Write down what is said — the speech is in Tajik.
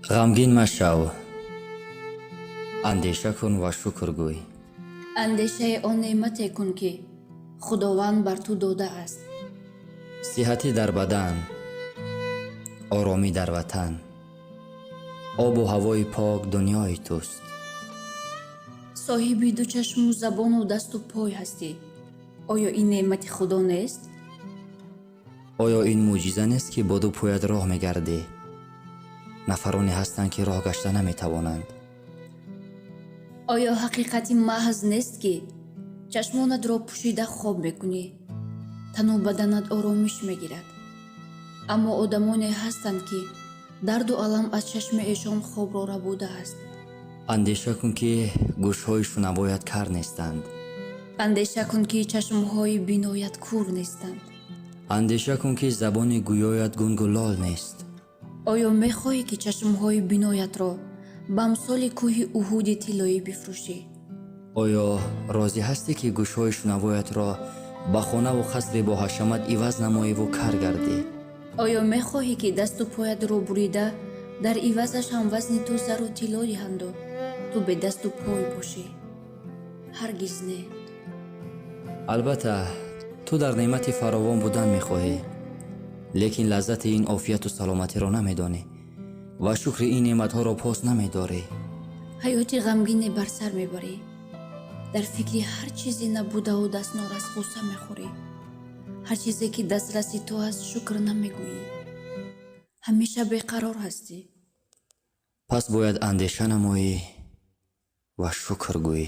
Ғамгин машав, андеша кун ва шукр гӯй. Андешаи он неъмате кун, ки Худованд бар ту додааст. Сиҳатӣ дар бадан, оромӣ дар ватан, обу ҳавои пок дунёи туст. Соҳиби ду чашму забону дасту пой ҳастӣ. Оё ин неъмати Худо нест? Оё ин мӯъҷиза нест, ки бо ду поят роҳ мегардӣ? Нафароне ҳастанд, ки роҳ гашта наметавонанд. Оё ҳақиқати маҳз нест, ки чашмонатро пӯшида хоб мекунӣ, тану баданат оромиш мегирад, аммо одамоне ҳастанд, ки дарду алам аз чашми эшон хобро рабудааст? Андеша кун, ки гӯшҳои шунавоят кар нестанд. Андеша кун, ки чашмҳои биноят кур нестанд. Андеша кун, ки забони гӯёят гунгу лол нест. Оё мехоҳӣ, ки чашмҳои биноятро ба амсоли кӯҳи Уҳуди тиллоӣ бифурӯшӣ? Оё розӣ ҳастӣ, ки гӯшҳои шунавоятро ба хонаву қасре бо ҳашамат иваз намоиву кар гардӣ? Оё мехоҳӣ, ки дасту поятро бурида, дар ивазаш ҳамвазни ту зару тилло диҳанду ту бе дасту пой бошӣ? Ҳаргиз не. Албатта, ту дар неъмати фаровон будан мехоҳӣ, лекин лаззати ин офияту саломатиро намедонӣ ва шукри ин неъматҳоро пос намедорӣ. Ҳаёти ғамгине бар сар мебарӣ, дар фикри ҳар чизе набудаву дастнорас ғусса мехӯрӣ. Ҳар чизе ки дастраси ту аст, шукр намегӯӣ. Ҳамеша беқарор ҳастӣ. Пас бояд андеша намоӣ ва шукр гӯӣ.